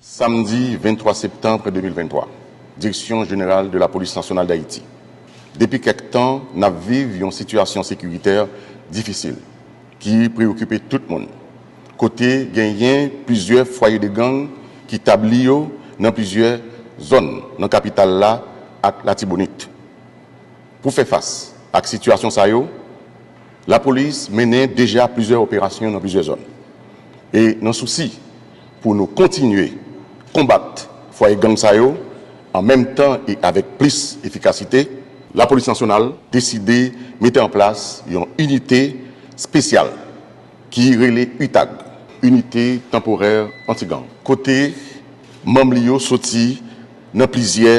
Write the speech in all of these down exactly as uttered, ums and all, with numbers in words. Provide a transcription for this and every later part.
Samdi venntwa septanm de mil venntwa, Direction Générale de la Police Nationale d'Haïti. Depi kèk tan, n ap viv yon sitiyasyon sekiritè difisil ki preyokipe tout moun, kote genyen plizyè fwaye de gang ki tabli yo nan plizyè zòn nan kapital la ak Latibonit. Pou fè fas ak sitiyasyon sa yo, lapolis mennen deja plizyè operasyon nan plizyè zòn. E nan sousi pou nou kontinye konbat fwaye gang sa yo, an menm tan e avèk plis efikasite, Lapolis Nasyonal deside mete an plas yon inite espesyal ki rele UTAG, Inite Tanporè Anti-Gang, kote manm li yo soti nan plizyè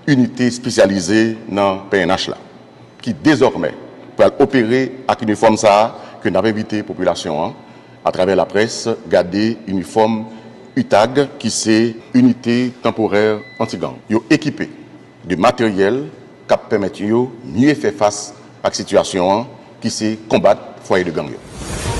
inite espesyalize nan P N H la, ki dezòmè pral opere ak inifòm sa a ke n ap envite popilasyon an, atravè laprès, gade inifòm UTAG, ki se Inite Tanporè Anti-Gang. Yo ekipe de materyèl k ap pèmèt yo mye fè fas ak sitiyasyon an, ki se konbat fwaye de gang yo.